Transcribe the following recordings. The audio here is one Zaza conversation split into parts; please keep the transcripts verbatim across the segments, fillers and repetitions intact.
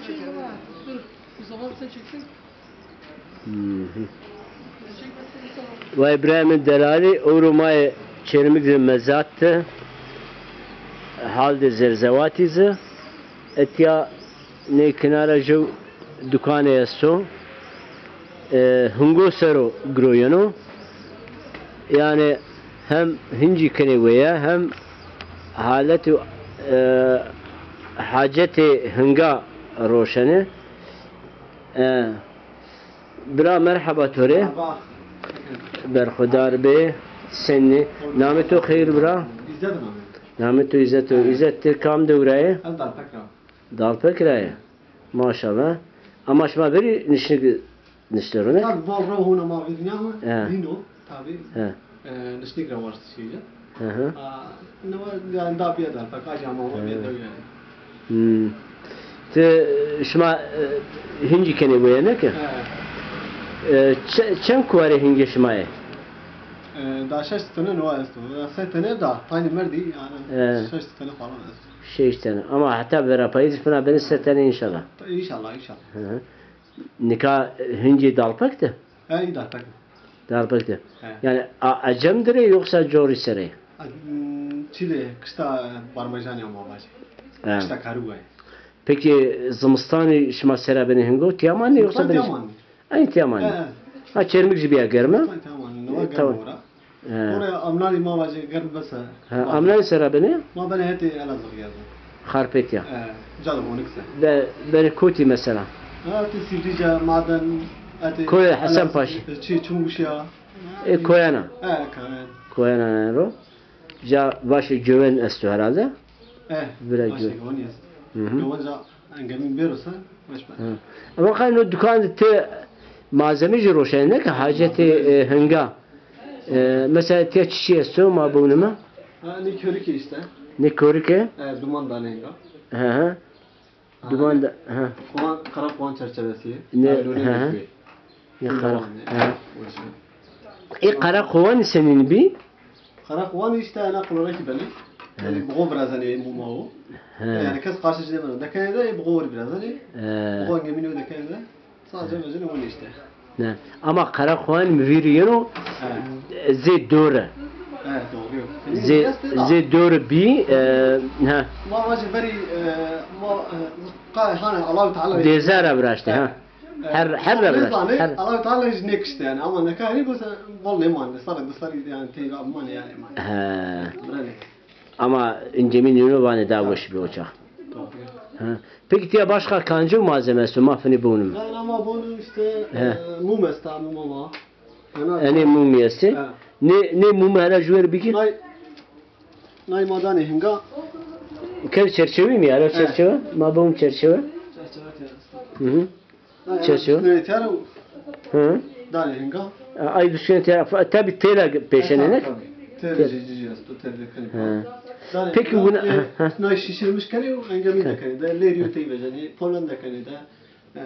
Şey var. Dur. Mustafa abi sen çeksin. Hı hı. Vay Îbrahîmê delalî, ewro ma yê Çermik de mezat de, hal de zerzewatî zi. Etya nê kinara jew dukanê esto. E, hungo sero giroyeno. Yanî hem hincî kenê weye, hem halet û, e, hacetê hinga roşenê. E, bira merheba to rê. Merheba. Berxudar bê. Senî? Namê to xeyr bira? Îzzet namê. Namê to Îzzet o. He. Îzzet, ti kam dewra yê? Ez Dalpek ra. Dalpek ra yê. Maşallah. Ama şima verî nişnik niştero, ne? Tabi, val ra hona ma vîrnîya mi. He. Vîno, tabi. He. E, nişnik ra waştişî. Hı hı. A, ne var, yanî da bîya Dalpek, aca ma va bîya dew yanî. Hmm. Ti, şima, e, hincî kenê weye, ne ke? He. E, çe-, çend kuwarê hingê şima yê? E, da şeş tene no esto. Ya se tene da, taynî merdî, yanî, he, şeş tene falan esto. Şeş tene. Ama heta verapayîz fina benê se tene înşallah. Înşallah, înşallah. Hı hı. Nika, e, hincê Dalpek de? He, î Dalpek de. Dalpek de. He. Yanî a-, Ecem de rê yoksa corî ser ê? A, m, çi de, kişta Barmejanî ama vajî. He. Kişta Karûga yê. Peki zimistanî şima sera benê hingo? Tîya manê yoksa benê? Zimistanî tîya manê. Ay, tîya manê. He, he. Ha, Çermik jî bîya germ a? Zimistanî tîya manê. Newa germ ora. He. Oraya amnanî ma vajê germ bes a. He, amnanî sera benê? Ma benê hetê Elazığ ya. Xarpêtîya. E, ca de honik se. Be-, berê kotî mesela? Ha, ti Sîvrîce, Maden, hetê Koyê Hesen Paşa. Çi, Çimguşya. E, koyana. E, koyana. Koyana ro. Ca vaşê Göwen esto herhalde. E, vira vaşê Göwen. Göwen esto. Hı hı. Göwen ca engemîn bêro se, weş be. Hı. Ama qay no dukan de ti malzeme jî roşenê, ne ke hacetê, e, hinga. E, mesela tiya çiçî esto, ma biwnime? Ha, nê korike işte. Nê korike? E, duman danê hinga. Hı hı. Ha, duman da, hı. Kovan, kara kovan çerçevesi. Ne, hı hı. Ne kara, hı. Ê kara kovanî senîn bî? Kara kovanî işte ena klorekî benê. Yanî bixo virazenê muma o. He. Yanî kes qarşî ci nêbeno. Dekenê de ê bixo werî virazenê. He. Bixo engemînê o dekenê de. Sadece vezenê wenê işte. Ne. Ama kara kovanî mi vîrî yeno, he, zê dor e. Evet, doğru. Zê, zê dor bî, e, ha. Ma vajî verî, e, ma, e, qa-, hane, Allahu Teala dêza ra viraştê, ha. Her, her ra viraştê. Her. Allahu Teala jî nêkiştê yanî, ama neka henî bose bol nêmanê. Sarê di sarî yanî tey ra manê yanî manê. He. Biranê. Ama encamî nîno vanê daha weş bî o çax. Doğru. Ha. Peki tiya başka kancî malzeme esto, ma finî biwnime? Yanî ama bunu işte, he, e, mum esta, mum ama. Enê mumî estê. Ha. Nê, nê mumî hela jû ver bikî. Nay, nay ma danê hinga. Ker çerçewî mi? Hela çerçewe? Ma bom çerçewe. Çerçewe tera. Hı hı. Çerçewe. Nay, çerçewe. Hı. Danê hinga. Ay düşüne tera. Tabî têla pêşenê, ne? Tabii. Têla jî, jî esto, têla kenê. Hı. Peki buna, nay şişirmiş kenê, engemî de kenê. De lêrî tey vecenê, polen de kenê de. E,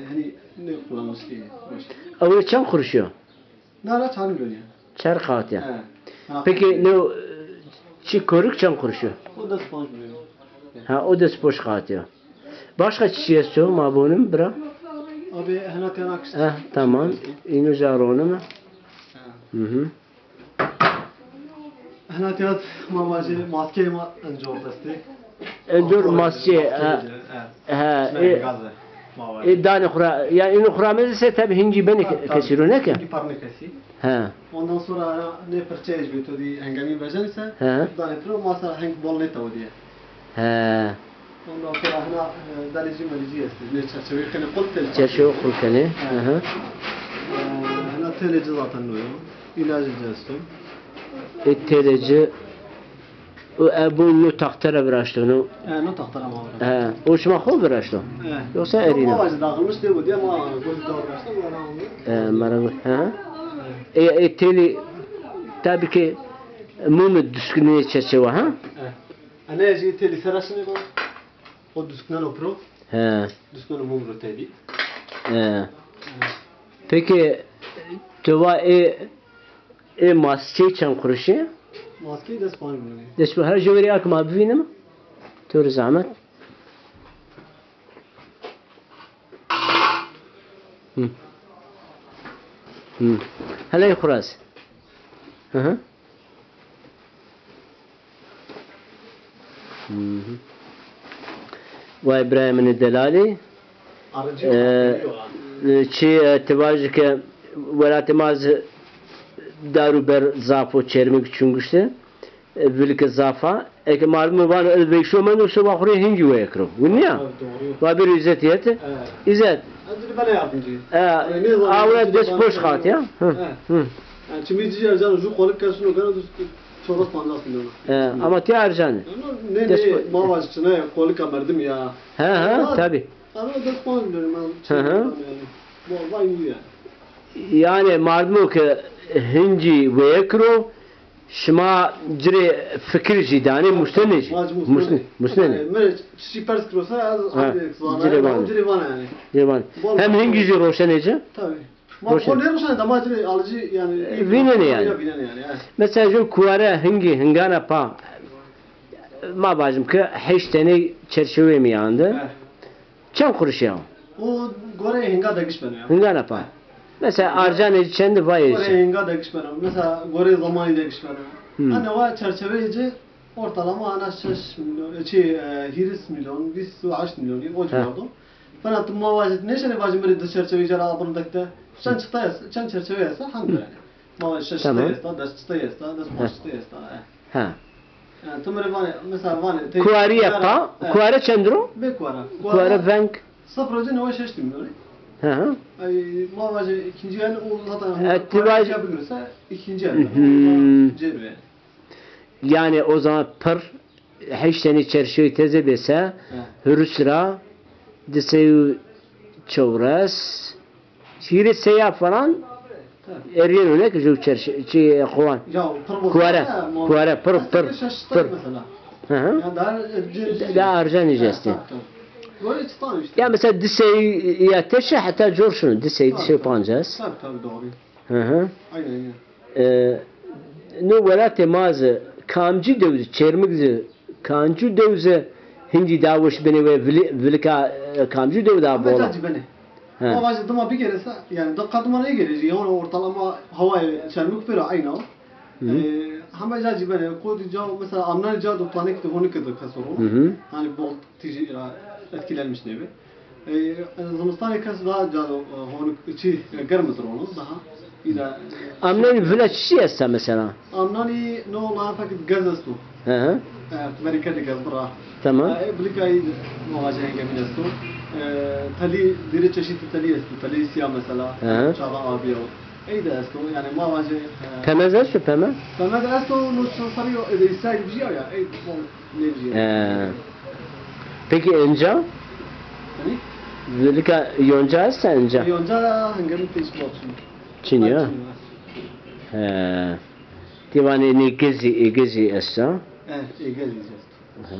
yanî henî nêkullanmış kî. Ewro çend quruş yo? Na ra çar milyon ya. Çar qat ya. He. Peki no, e, çi korik çend quruş yo? O des panc milyon. Ha, o des panc qat ya. Başka çi çi esto, ma bonim bira? Abi, hena tena kişt. Ha, tamam. Îno ca ronim. Ha. Hı hı. Hena tîya ma vajê maskeyê ma encor destê. Encor maskeyê, he. He, e, e, danê xura, ya îno xura mezî se tabi hincî benê kesî ro, ne ke? Hincî par nêkesî. He. Ondan sonra hena nê pirçeyê jî to dî hengemî vejenî se, danê piro ma se heng bol nêtewidîye. He. Ondan sonra hena, e, dalicî melicî estê. Nê çerçeveyî kenê qul, têlê. Çerçeve qul kenê. Hı hı. E, hena têlê ci zaten no yo. Îlacê ci esto. E, têlê ci. O, e, bu no taxte ra viraşto, no? E, no taxte ra ma viraşto. E, o şima xo viraşto? E. Yoksa erîno? Ma vajî dağılmış de bu diye ma gozî da viraşto, ma ra. E, ma ra, hı hı. E, e, têlî tabi ki mumî duskunê çerçewe, ha? E. Ene jî têlî sera şinê ba. O duskuneno piro. He. Duskuneno mum ro têlî. He. He. Peki, to va ê, ê maskeyî çend quruşî? Maskeyî des panc milyon. Des panc, her jewerî ak ma bivînim. To rê zehmet. Hı. Hı. Hele xuras. Hı hı. Hı hı. Vay birayê min ê delalî. Arıcı yok, Ee, arıcı yok abi. E, çi, e, ti vajî ke welatê ma zî dar û ber zaf o, Çermik, Çunguşte. E, vilike zaf a. Eke mardimo vano ez veyşo mendo, soba xo rê hingî weye kiro. Winî ya? Tabii, doğru. Va bêro Îzetî hete. Evet. Îzet. Ez de bana yardımcı. E, yani ne zaman awra dest boş qat ya. Hı. Evet. Hı. Yani çimî cî ercan ju qolik kesino gana du çewres pancas milyon. E, ama ti ercanî. Ne, ne, ma vaj çina ya, qolika merdim ya. He, he, tabii. Ama dest panc milyon, yani. Hı hı. Vay, vay ya. Yani mardimo ke hingî weye kiro, şima ci rê fikir jî danê, musnenê jî. Musne-, musnenê. Mi rê çiçî pers kirosa ez, ha, ci rê vanê. Ci rê vanê yani. Ci rê vanê. Hem hingî jî roşenê ci. Tabii. Ma xo nêroşenê de ma ci rê alıcı yani. E, vînenê yani. Vînenê yani, evet. Mesela ju kuware hingî hingana pa, ma vajim ke heşt tenê çerçeweyê mîyan de. Evet. Çend quruşî ya? O gore hinga degiş beno ya. Hingana pa. Mesela arcanê çend vayê. Gore hinga degiş beno. Mesela gore zamanî degiş beno. Hmm. Hani o çerçeveyê ci ortalama ana şeş milyon, e, çi, e, hîris milyon, vîst û heşt milyon o civardo. Fena tu ma vajî, nêşenê vajî mi rê di çerçeveyê ci ra abirindek de. Çend çıta est, çend çerçeve esta, hem de yani. Ma vajî şeş çıta esta, des çıta esta, des panc çıta esta, e. Ha. Yani tu mi rê vanê, mesela vanê, te-, kuariye pa, kuare çend ro? Bê kuare. Kuare veng. Sıfır önce ne var, şeş milyon. Hı hı. Ay, ma vajî ikinci el o zaten. E, ti vajî. Kuare bigirse ikinci el. Hmm. Cêr ve. Yani o zaman pir heşt tenê çerçeweyê teze bêse, hurus ra di sey û çewres, hîrê seya falan erîyeno ne ki ju çerçe-, çi, kowan. Kuare, kuare, pir, pir, pir. Hı hı. Daha ercan î estê. Ya mesela di sey ya teşe heta cor şino, di sey, di sey pancas. Tabii, tabii, doğru. Hı hı. Aynen, aynen. E, no welatê ma zi kamcî dew zi, Çermik zi, kamcî dew zi hindî daha weş benê we vili-, vilika, e, kamcî dew daha bola? Ca cî benê. He. Ma vajî dima bigêresa, yani da qadima nêgêrê jî, yani ortalama hawayê Çermik pêro eyna o. Hı hı. E, hema ca cî benê, qodî ca, mesela amnanê ca do tanek de honik de kesoro. Hı hı. Hani bol tijî ra etkilenmiş nêbi. E, e, zimistanê kes daha ca do, e, honik, çi, e, germ dir ono, daha. Îra, e, amnanî vila çi esta mesela? Amnanî no lafa ki gez esto. Hı hı. E, merî kerdî gez bira. Tamam. E, bilika î ma vajî hengemîn esto. E, telî, dîrê çeşîtî telî esto. Telî sîya mesela. Hı hı. Çaxa abî yo. Ey de esto, yani ma vajî, e, pemez esto, peme? Peme de esto, no çi sarî yo, e, de îsraîl bijîya ya. Ey bol. He. Peki yonca? Hani? Vilika yonca esta yonca? Yonca hengemî tê çin o. Çin ya? Çin ya. He. Ti vanê nê gezî, ê gezî esta? He, ê gezî esta. Hı.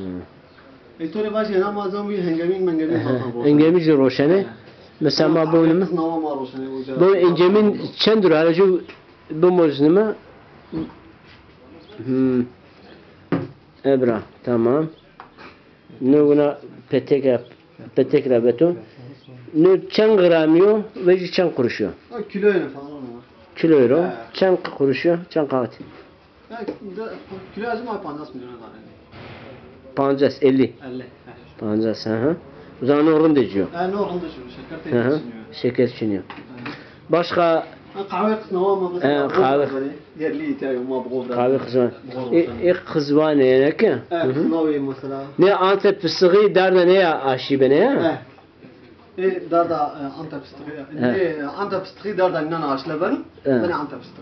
E, to rê vajî, ena ma zan bî hengemî mengemî zaten roşenê. Hengemî jî roşenê. He. Mesela ma bonîme. Qisnawa ma roşenê oca. Bu hengemîn çend lira? Hele ju bimoznîme. Hmm. Ebra, tamam. No wina petek ra, petek ra beto. No çend gramî yo, vejî çend quruş yo? Ha, kîloyê falan o. Kîloyê ro. He. Çend quruş yo, çend kaxit? Ha, de, kîloyê ci ma pancas milyon danê. Pancas, elli. Elli, he. Pancas, hı hı. O zaman no rindê ci yo. He, no rindê ci yo, şeker tê çin yo. Şeker çin yo. He. Başka? Ha, qehwe qisnawa ma mesela. He, qehwe. Yerli îtya yo, ma bi xo virazenê. Qehwe qisnawa. E, e, qizwanê yene ki? E, qisnawê mesela. Ne ante pisixî darda ne ya aşî benê ya? E. E, darda, e, ante pisixî. Ne, ante pisixî darda nînan aşle ben. E. Ben ante pisixî.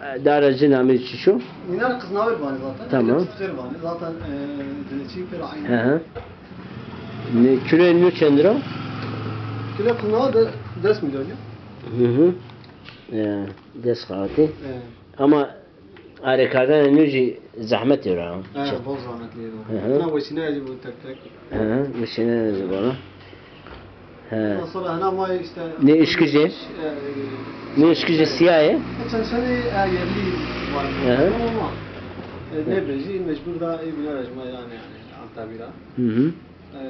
E, darda ci namê çiço? Nînan qisnawê vanê zaten. Tamam. Pisixî vanê. Zaten, e, çî pêro aynî. Hı hı. Ne, kîloyê nîno çend lira? Kîloyê qisnawa de des milyon ya. Hı hı. E, des kaxitî. E. Ama arêkerdene nû jî zehmetî ra. He, bol zehmetî ra. Hı hı. Na weşînayê ci bo tek tek. Hı hı, weşînayê ci bo ra. He. Ondan sonra hena ma işte. Ne işkijê? E, ne işkijê siyayê? Geçen sene, e, yerli var. Hı hı. Ama, e, ne bejî mecbur da, e, bîna ra ji ma yani, yani Antalya'da. Hı hı. E,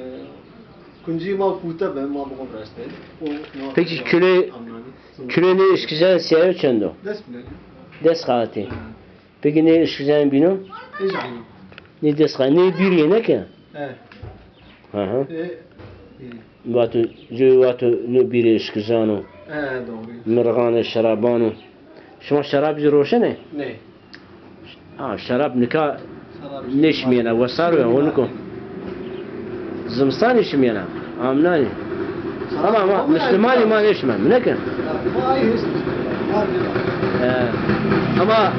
Kuncî ma kute be, ma bi xo viraştê. O, no, Peki, no, kilo, amnanî. Kilo nê uşkijan sîyayo çend o? Des milyon. Des xalatî. Ha. Peki nê uşkijan bîno? Ê jî eynî. Nê des xalatî, nê bîrî yê, ne ke? E. Hı hı. E, bîrî. Vato, coy vato nê bîrê uşkijan o. E, doğru. Mirxanê şeraban o. Şima şerab zî roşenê? Nê. Ha, şerab nika nêşimîyena, wesar o ya, o niko. Zimistanî şimîyena, amnanî. Ama, ama, mislimanî ma nêşimen, neke? E, ama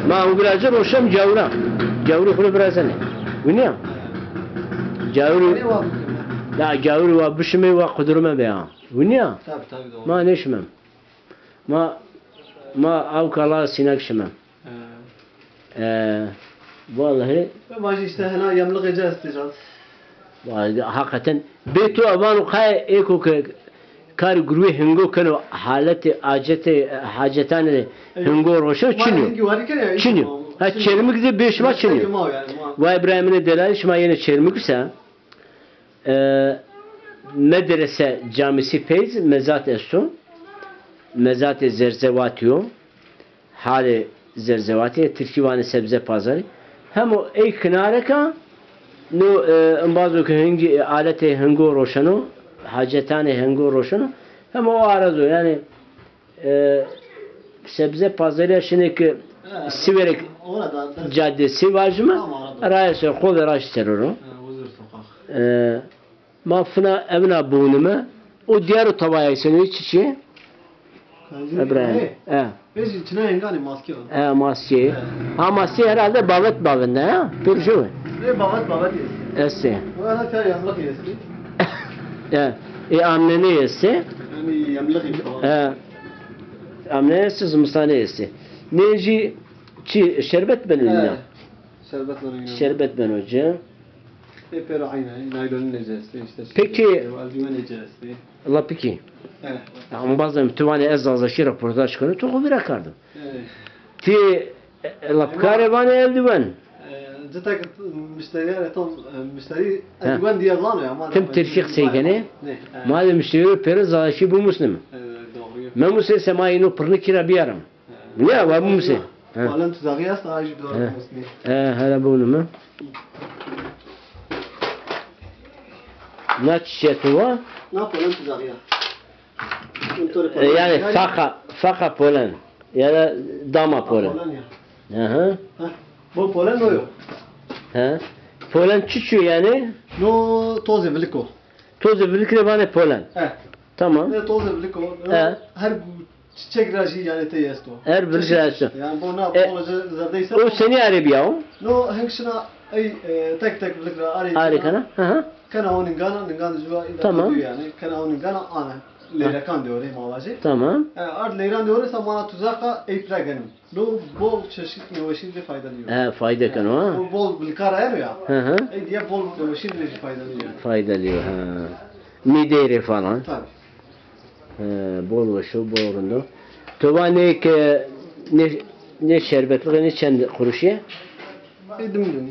ma û viraje roşem cawira. Cawirî xwu rê virazenê. Winî ya? Cawirî, ya cawirî wa bişimê, wa qudurime be ya. Winî ya? Tabii, tabii, doğru. Ma nêşimem. Ma, ma awka la sînek şime. He. E, vallahi. Ma jî îşte hena yemlixê ci estê zat. Vallahi, hakikaten. Bê tu evan û qayê êko ke karê gurwê hingo keno, haletê acetê, hacetanê hingo roşo çinyo. Çinyo. Ha, Çermik de bê şima çinyo. Vay Îbrahîmînê delalî, şima yenê Çermik se. E, medrese, camisi peyz mezat esto. Mezatê Zerzewatî yo. Halê Zerzewatî, tirkî vanê sebze pazarı. Hemo ey kinareka, no, e, embazo ke hingî, e, aletê hingo roşeno, hacetanê hingo roşeno, hemo o arazo, yanî, E, sebze pazarı ya şinê ki Siverek Caddesi vajime. Raya ser, xo de raşt ser ro. E, ma fina evna bûnime. O diyar o tavaya senî çiçî? Îbrahîm. E. Peki içine yenganî maske var. E, maske. Ha, maske herhalde bavet bavende ha. Pir şu. Ne bavet bavet yesi. Esti. Bu arada ter yanmak yesi. E, e, amnene yesi. Yani yemlik falan. E. Amnene yesi, zimistanê estê. Nê jî çi, şerbet beno yine? He, şerbet beno yine. Şerbet beno ci. E, pêro eyne, naylonî nêcestê, işte şey, Peki. Eldîven nêcestê. La peki. He. Ya, embazem, tu vanê ez Zazaşî röportaj keno, tu xo vîra kardo. He. Ti, e, e, la pikarê vanê eldîven. E, cita ke müşterî, e, tam, e, müşterî eldîven diye zano ya, ama tim tirkî qisey kenê. Ne, he. Ma de müşterî pêro Zazaşî bimusnime. E, doğru. Memusê se ma ino pirnikî ra biyarım. Ne, wa bimusê. He. Polen tuzaxî esta, ay jî dora bimusnê. He, hele bimusnê. Na çiçe tu wa? Na polen tuzaxî ya. E, yani faka, faka polen. Ya da dama polen. Polen ya. Aha. Ha, bu polen o yo. He. Polen çiçî yo yani? No tozê vilik o. Tozê vilik rê vanê polen. He. Tamam. Ne tozê vilik o. He. Her çiçek ra jî yanî tey esto. Her bir şey esto. Yani bu na, e, bolaca zerdeyse o senî arê bîya o? No heng şina ey, e, tek tek vilik ra arê. Arê kena. Hı hı. Kena o ningana, ningan jû ra. Tamam. Yani kena o ningana ana. Leyrekan de orê ma vajê. Tamam. E, ard leyran de orê sa mana tuzaxa ey pira genim. No bol çeşit meweşîn de faydalı yo. He, fayda keno ha. Bol, bol vilikar ero ya. Hı hı. Ey diye bol meweşîn de faydalı yo. Faydalı yo ha. Mîdeyê rê falan. Tabii. He, bol weş o, bol rind o. To va nê ke, nê, nê şerbetliği nê çend quruşî? E, di milyon.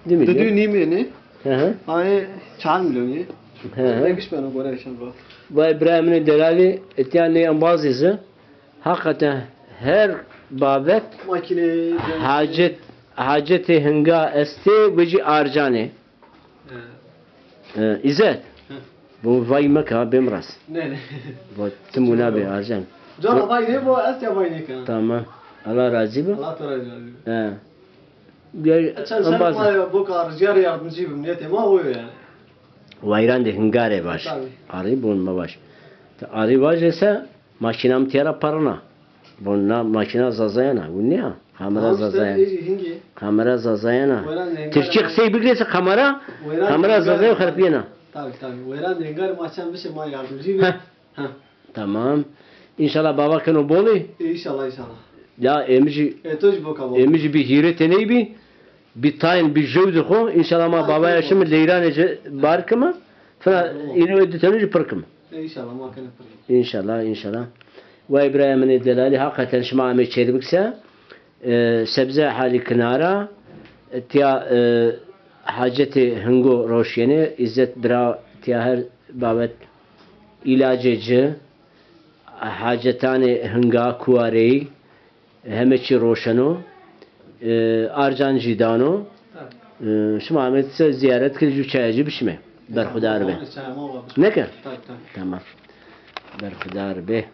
Di milyon. Di, di nîm ê nê. Hı hı. Ay, çar milyon ê. Hı hı. Nêgiş beno gore şen ro. Vay birayê min ê delalî, etya nê embazî zî. Hakikaten her babet makine, hacet, hacetê hinga estê, vecî arcanê. E, İzzet. Hı. Bu vay meke ha, bêm rast. Ne, ne. Bu tim wina bê, arcan. Can vay ne bu, ez ya vay ne kan. Tamam. Allah razî bi. Allah to razî bi. He. Çend ser ma boka ricîyar yardımcı bim, niyetê ma o yo yani. Wayran de hingare baş. Tabii. Arî bun ma baş. Arî baş ise Makîna mi tîya ra parina. Bo na makîna Zazayena. Winî ya? Kamera Zazayena. Kamera Zazayena. Tirkî qisey bigirê se kamera, kamera Zazayena xerpîyena. Tabii, tabii. Weyran yengar ma çend bişê ma yardımcı bî. Heh. Tamam. İnşallah baba keno bolî. İnşallah, inşallah. Ya emi jî, emi jî bi hîrê teney bî. Bi tayin, bi jewdê xo. İnşallah ma babaya şimi leyranê ci bar kime. Fina ino di tenu jî pir kime. E, înşallah, ma kene pirî. Înşallah, înşallah. Wey birayê min ê delalî, heqîqeten şima amê Çermik se, e, sebze halî kinara, e, tiya, e, hacetê hingo roşyenê. Îzzet bira tiya her babet, îlacê ci, hacetanê hinga kuwareyî, heme çî roşeno. E, arcan jî dano. E, şima amê se zîyaret kir, jû çaya ci bişime. Berxudar be. Neke? Tamam. Berxudar be.